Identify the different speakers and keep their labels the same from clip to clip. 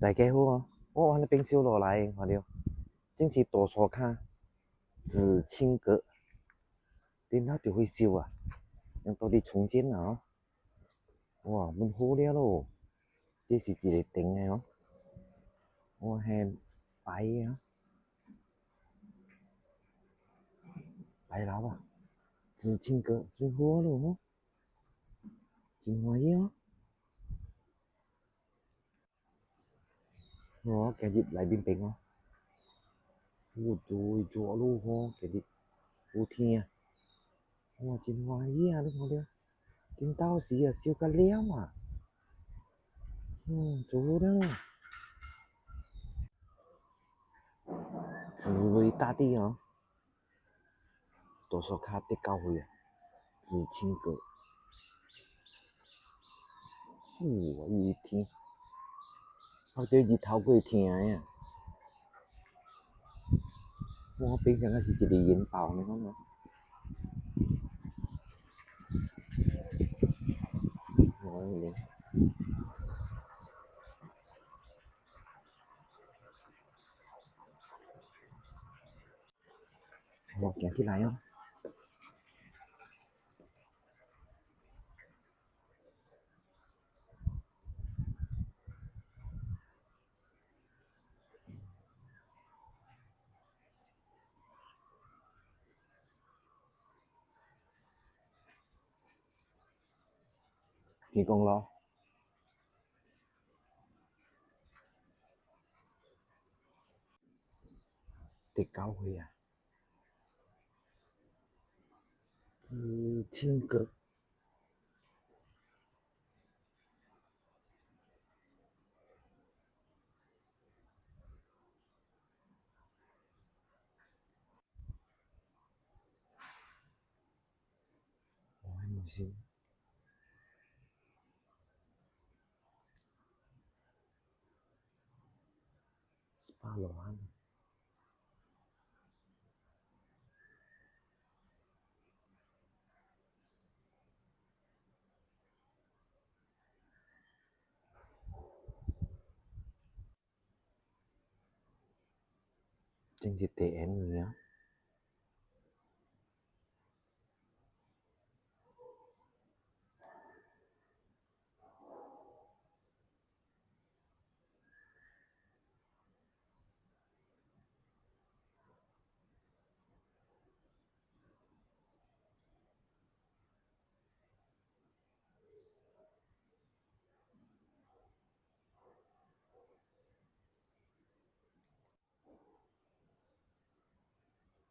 Speaker 1: 大家好哦，我往那邊燒落來，看著，真是大沙跤，紫青閣，頂頭就會燒啊，用倒佇重建啊哦，哇，蠻好了囉，這是一个頂的哦，哇，彼白啊，白樓啊，紫青閣算好囉吼，真歡喜哦。我今日來面邊哦，有對熱囉吼，今日有天啊，哇，真歡喜啊！你看著，頂晝時啊燒甲了啊，做好了。紫薇大帝哦，大沙跤得教會啊，紫青閣，哇，伊天。啊，這日頭閣會疼的啊！我平常仔是一个引爆，你看無？我行起來哦。天公路，伫教會啊，紫青閣。我是。十八羅漢。真是地緣去啊！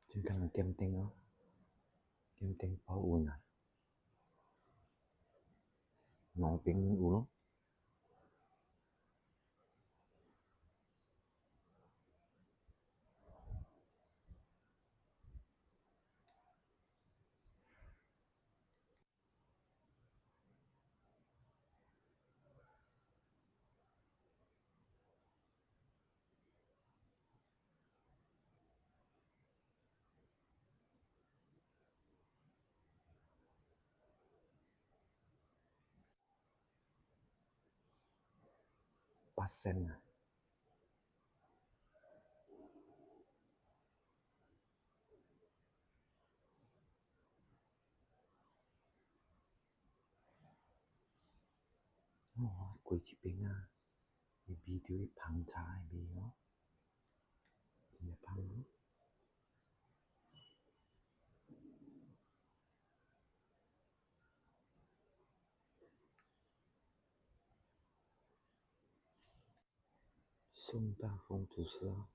Speaker 1: 真敢若點燈哦，點燈保溫啊，兩邊有囉。八仙啊！哦，過這邊啊，會聞著彼芳茶的味哦，真正芳哦。宋大風祖師啊！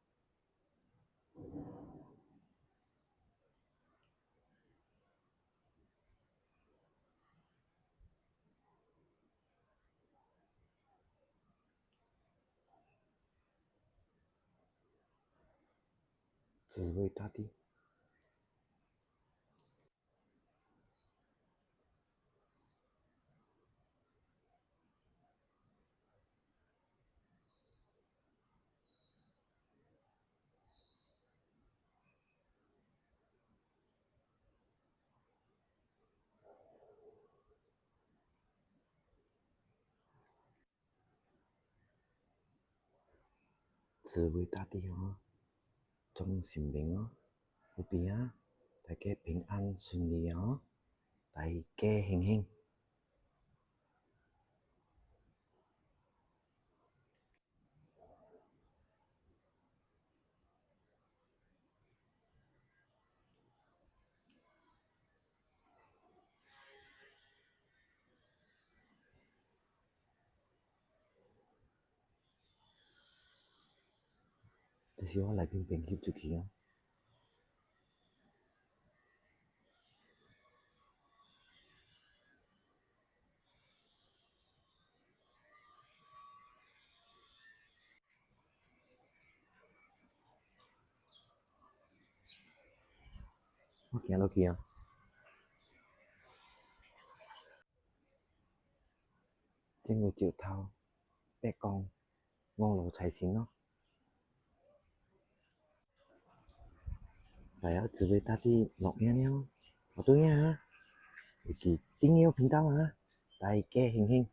Speaker 1: 紫薇大帝。紫微大帝哦，眾神明哦，保庇啊，大家平安順利哦，大家興興。這是我內面爿翕出去哦。我行落去啊。這個石頭伯公五路財神哦。來啊，紫微大帝錄影了，我對啊，記訂閱頻道啊，大家興興。